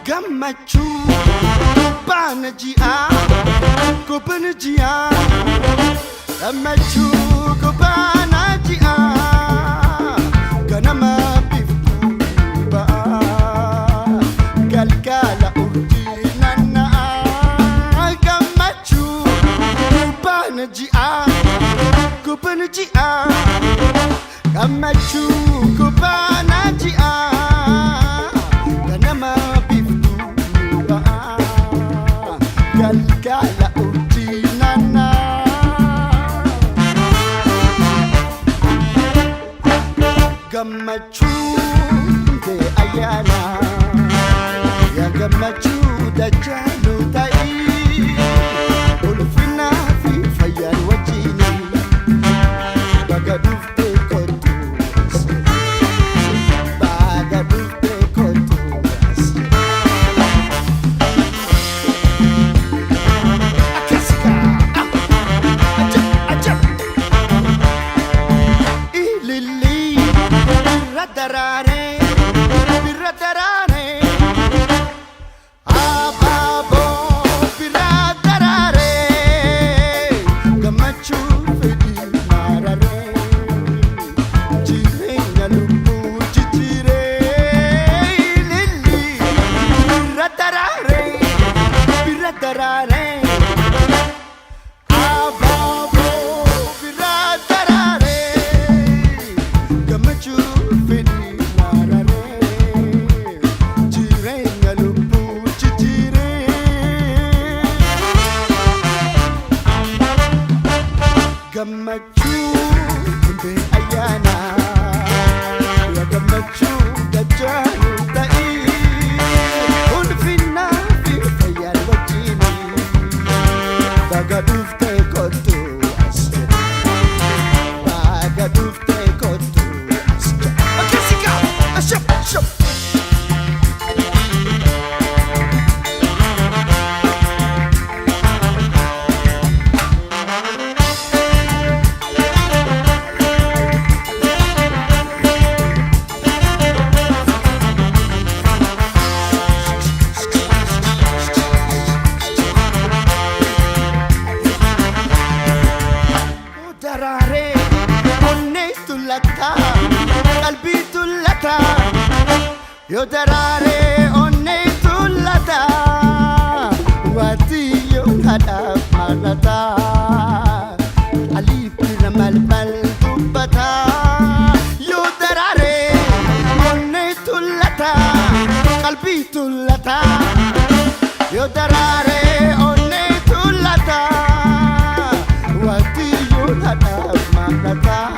Gammachuu baana ji'a kubna ji'a gammachuu baana ji'a ganama biftuu ba'a galgala urjii naanna'a gammachuu baana ji'a kubna ji'a gammachuu baana ji'a ganama biftuu ba'a galgala urjii naanna'a. Gammachuu hundee ayyaana yaa gammachuu dachaa ta'ii ulfinaa fi fayyaan wajjini baga dhuftee kottu baga dhuftee kottu. Akkasika ajab ajab ililli birra daraaree birra daraaree abaaboo birra daraaree gammachuu fedhii maararee jireenya lubbuu jijjiiree ililli birra daraaree birra daraaree. Abaaboo birra daraaree gammachuu fedhii maararee jireenya lubbuu jijjiiree. Gammachuu hundee ayyaana yaa gammachuu dachaa ta'ii ulfinaa fi fayyaan wajjini. Baga dhuftee kottu as jedhe. Baga dhuftee kottu as jedhe. Akkasika! Ashap! Shap! Daraaree onnee tullataa qalbii tullataa yoo daraaree onnee tullataa waatiyyoo haadhaaf maalataa alii bira malmal dubbataa yoo daraaree onnee tullataa qalbii tullataa yoo daraaree onnee tullataa waatiyyoo haadhaaf maalataa.